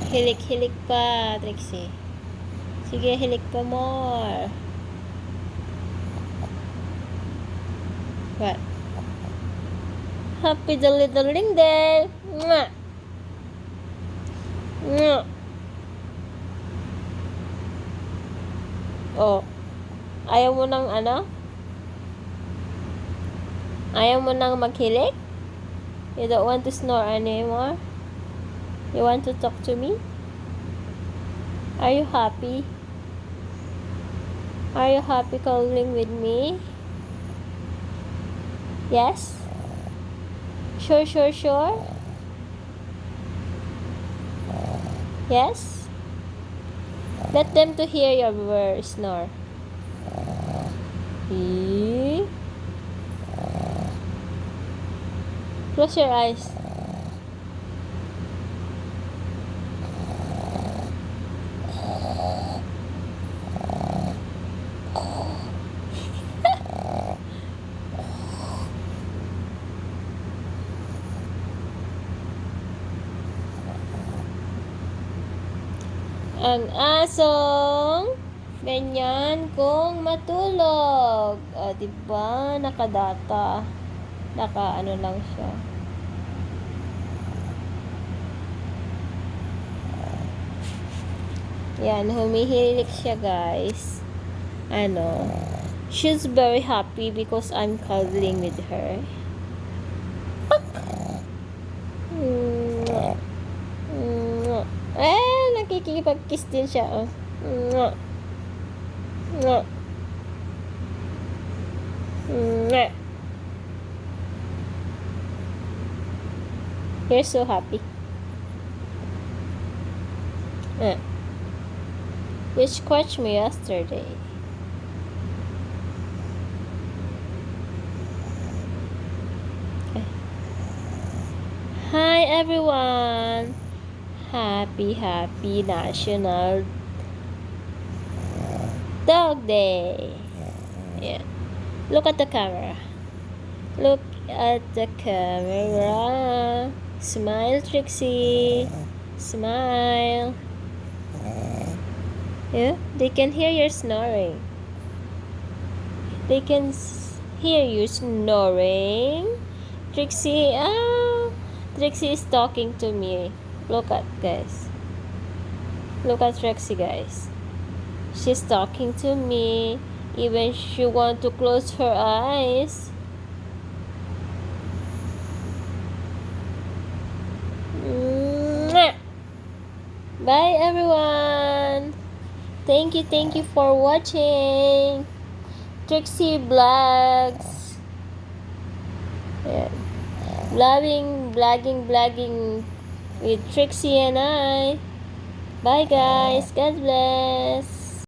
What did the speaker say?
Hilik-hilik pa, Trixie. Sige, hilik pa more. What? Happy the little day. Mwah! Mwah! Oh. Ayaw mo nang ano? Ayaw mo nang maghilik? You don't want to snore anymore? You want to talk to me? Are you happy? Are you happy calling with me? Yes? Sure? Yes? Let them to hear your snore. Close your eyes. Ang asong ganyan kung matulog. Diba? Nakadata. Ano lang siya. Yan, humihilik siya, guys. She's very happy because I'm cuddling with her. Nakikipag-kiss din siya, oh. You're so happy. You scratched me yesterday. Okay. Hi everyone. Happy National Dog Day. Yeah. Look at the camera. Look at the camera. Smile, Trixie. Smile. Yeah, they can hear your snoring. They can hear you snoring. Trixie, Trixie is talking to me. Look at, guys. Look at Trixie, guys. She's talking to me. Even she want to close her eyes. Bye, everyone. Thank you for watching Trixie Vlogzz. Yeah. Vlogging with Trixie and I. Bye guys. God bless.